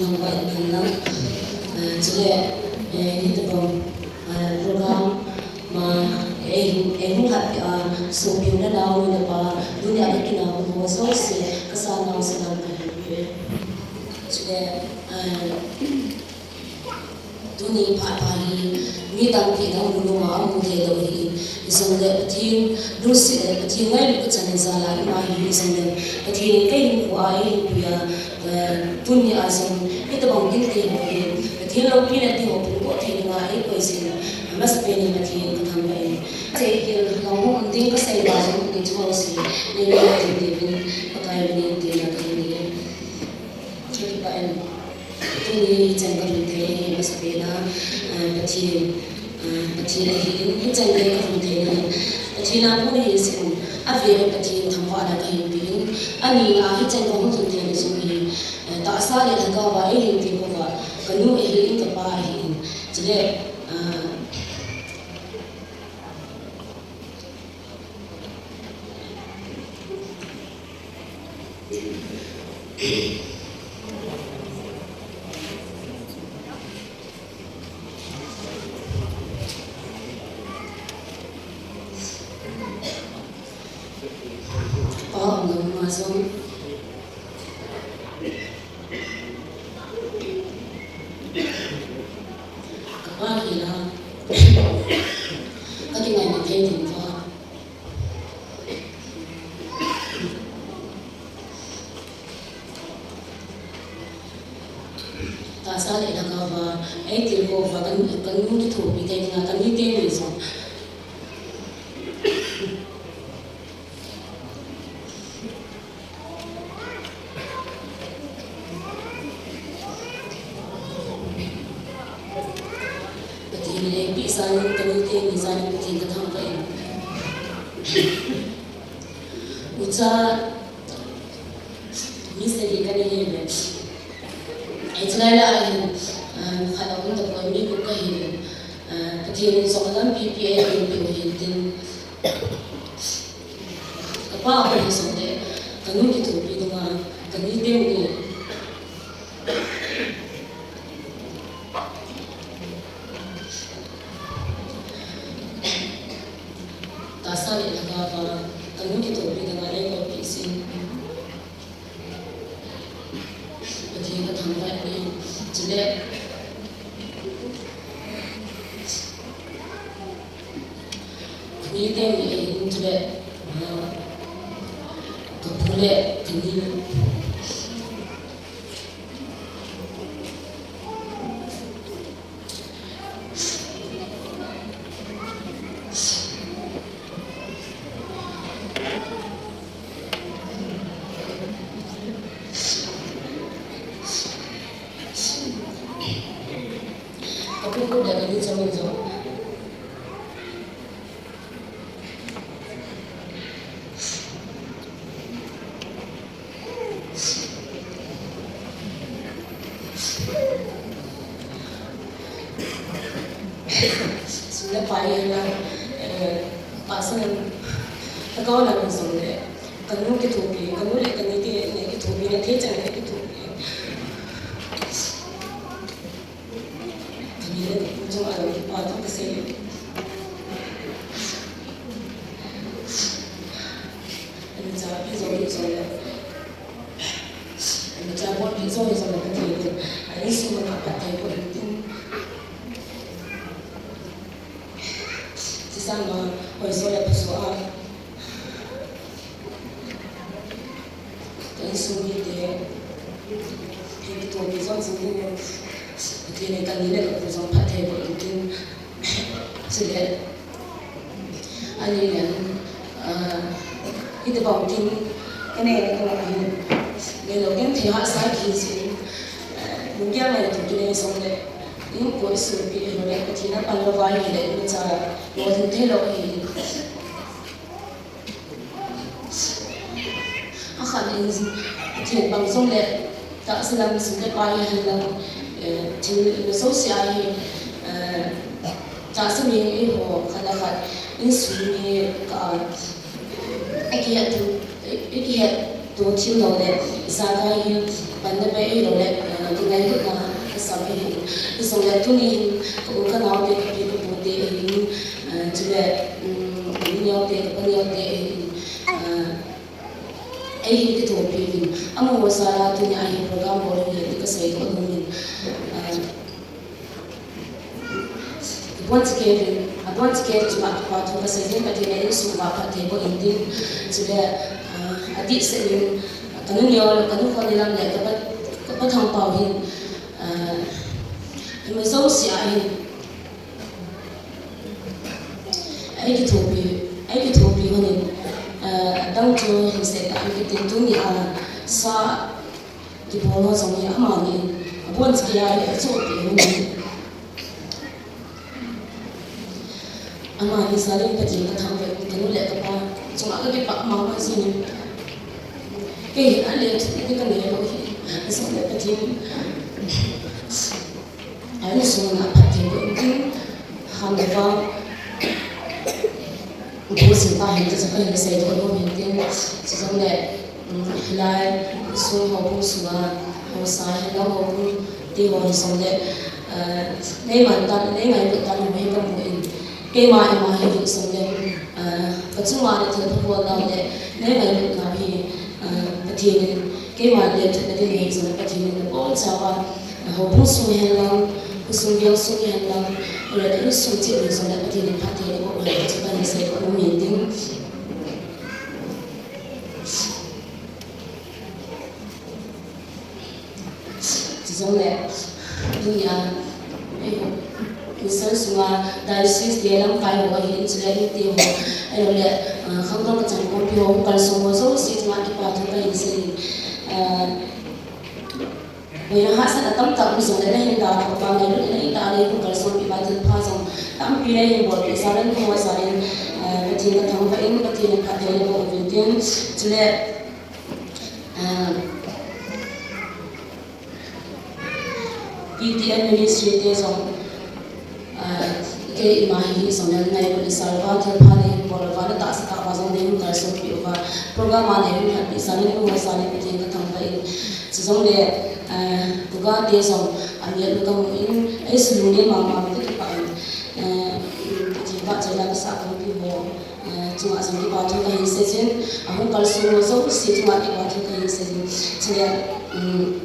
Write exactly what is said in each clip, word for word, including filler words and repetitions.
Nang ba in lang, eh, chule, eh, hitobang, eh, program, ma, eh, eh, hung hat, ah, sopi u le nao nu le pa, tunia kakinah u ho jouse, kasa nau salam kahin pe. Chule, eh, tuni phat pha hi, mi tampi dang lungmong a amu thei lou hi, hijongle Pathen lungset le Pathen ngailut kachan jal a ima hi, hijongle Pathen in kahinkho a eihinpui a, eh, tuni a jong, hitobang kiti ho hi, Pathen loupina ti ho pungkoh thei dinga eikoi jing, amasapen in Pathen kathangvah e. Sei hil, lungmong um ding kasei ba jong, hiche ho sei, nei nei ding tivin, Pakai min in tina kahin nei e. Kakipah e. Tuni hichan kalhun thei hi, amasapen a, ah, Pathen, ah, Pathen ahin, hichan kalhun thei hi, Pathen a kon ahi jeh in, avel in Pathen thangvahna kahin pe in, ani a hichan kahung lhun theina jong hi, eh, tahsa le lhagao a eihin tilkhou va, kanu ahin, kapa ahin, chule, ah, Pa um lou ma jong. Kapa hi la. Kakingaina thei ding pa. Tahsa le lhagao va, eitilkhou va, ka, kanu kithopi thei dinga, kanu teni jong. Pathen in eipeh jal in, kanu teni jal in Pathen kathangvah e. Ucha, mi sagi kanei e. Hiche lai a hin, ah, khat aum tapoi, mi gup kahi e. Ah, Pathen in jong lampi pi e, lampi u hin tin. Kapa ahi jongle, kanu kithopi dinga, kanu teni. Tahsa le lhagao va, kanu kithopi dinga eikoi peh jing. Pathen kathangvah e, chule. Kanu teni ahin chule, ah, kapu le kani. Kapu le kani chang jong. Sum le pai hi la, eh, personal, lhagao lam a jong le, kanu kithopi, kanu le kani teni kithopi, na thei chan le kithopi. Kani le kapu jong a, kipa thu kasei. Ana cha pi jong hi jong le. Ana cha pon pi jong hi jong le Pathen in. Ana insung a phatthei boh in tin. Hiche sang a, hoi so le pha so a. Ka insung mite, hi kithopi jong jing ding in, Pathen in kani le kapu jong phatthei boh in tin, chule, ani le, ah, hitobang kin, kanei le kanei hi, neilou genthei hahsa kihi jeh in, ah, lunggel ngaito kinei jong le, in ko isunpi le, Pathen in apan lou va ahile, imacha, lolhing thei lou ahi. Akhat in, Pathen pang jong le, tahsa lam sum le pai hi hen lang, eh, thil na jouse a hi, eh, tahsa mi eiho khat le khat, insung mi kah a, ikihet to, ikihet to thim lou le, ijakai hi, panna bei eilou le, eh, Kingailutna kasam ahi. Hijongle tuni hin ka u ka nao te, ka pi ka pu te ahin, ah, chule, um, ka nu neo te, ka pa neo te ahin, ah, eihin kithopi uvin. Amaho jal a tuni a hi program bol hi ti kasei doh nom in. Ah, Abonchakei, abonchakei chunga kipa thu kasei in, Pathen in insung uva phatthei boh in tin, chule, ah, adeh seh in, ka nu neo, ka nu khon ni lam le, ka pa, ka pa Thangpao hin, ah, ima jouse a hin, eikithopi, eikithopi hon in, ah, adang chu hin seh ta, an kitin tuni a, sa, Kibol ho jong hi amani in, abonchakei a hi achohpeh u ahi. Amani jal in Pathen kathangvah in, kanu le kapa chunga kakipah mama jing in. Kei hin alen thutna ding kanei lou hi, ahijongle Pathen in a insung a phatthei boh in tin, ham le vang, Pu Singpa hin ti chu kahin seidoh nom in tin, chujongle, um, hilai, sung houbung sunga, haosa, hilai houbung ti ho hijongle, uh, neiman tan, neingailut tan ho hi kamu in, keima ima hi hijongle, uh, kachunga le thilpha bolnau le, neingailutnau hi, uh, Pathen in, keima le thutna ding hijongle Pathen in nabonchauva, Houbung sung hihen lang, khosung veng sung hihen lang, le insung cheh hijongle Pathen in phatthei naboh uhen ti chu kahin seidoh nom in tin. Chujongle, tunia, eiho, mission sunga, diocese te lamkai ho ahin, chule inte ho, ahiloule, ah, khangdong kachan khompi ho, hung kalsong ho jouse chunga kipa thu kahin sei in, ah, Boina hahsatna tamtah um jongle nahin dalha uva, ngailutna neitah a neihung kalsonpeh uva, thilpha jong tampi neihin bolpeh jal in, nangho jal in, eh, Pathen kathangvah in, Pathen in phatthei naboh uvin tin, chule, eh, P T N ministry te jong, Ah, keima hi hijongle neihin ngailutna sal uva, thilpha neihin bol uva, natahsa tah uva jong neihung kalsonpeh uva, program a neihung lhatpeh jal in, nangho jal in Pathen kathangvah in. Chujongle, ah, Kuga te jong, ah, mialnu kamu in, eisei lungnem mama in kakipah in, ah, Pathen vahchoina kasah khompi ho, ah, chunga jong kipa thu kahin sei in, ahung kalsong ho jouse chunga kipa thu kahin sei in. Chule, um,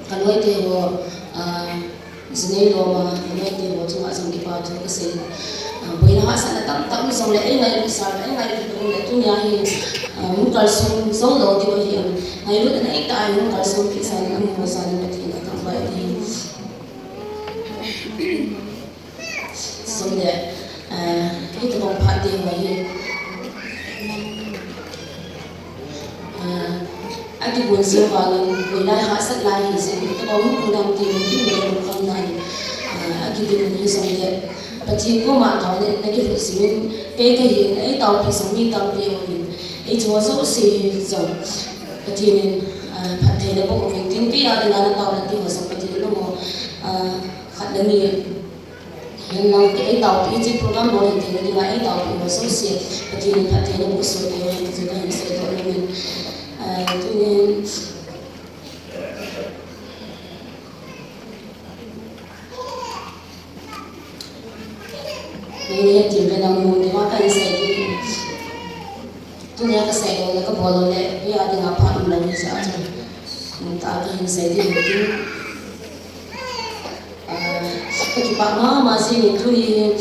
kaloi te ho, ah, Jinei loma, loi te ho chunga jong kipa thu kasei. Ah, boina hahsatna tamtah um jongle, eingailut sal, eingailut lou le, tunia hi, ah, hung kalsong jou lou diu ahi in. Ngailutna neitah a hung kalsonpeh jal in, nangho jal in Pathen kathangvah in. Jongle, ah, hitobang phat te ho hi. Ah, akigon jing vangin, hoilai hahsat lai hijeh in, hitobang hung dam ti in, kin le lungkham na in, ah, akidin in hijongle, Pathen koma taona in nakilhut jing in, kei kahi in, eitaopeh jong mi tampi aum in, eiho jouse hi jong, Pathen in, ah, phatthei naboh uvin tin, kei a dinga nataona ti ho jong Pathen in nangho, ah, khat le ni, Hihen lang, eitaopeh, hiche program bol hithei na dinga eitaopeh ho jouse, Pathen in phatthei naboh soh tauhen ti chu kahin seidoh nom in. Ah, tunin, nangni hetin ve nang nom ding a kahin sei ding. Tunia kasei lou le kabol lou le, kei a dinga pha umlou hijeh chun, nomtah a kahin sei ding tin. Ah, kakipah mama jing in tuni,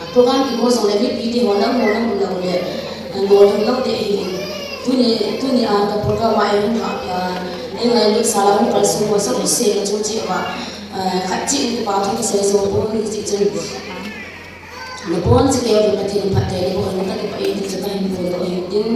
ah, program kigo jongle mipi te ho nangho naum lou le, ah, lolhing lou ding ahi. Tuni, tuni a ka program a eihung lhah, ah, eingailut sal a hung kalsong ho jouse chung cheh uva, ah, khat cheh in kipa thu kasei jou pon, hiche chun nabonchauva Pathen in phatthei naboh hen, kakipah e ti chu kahin phondoh ahin tin.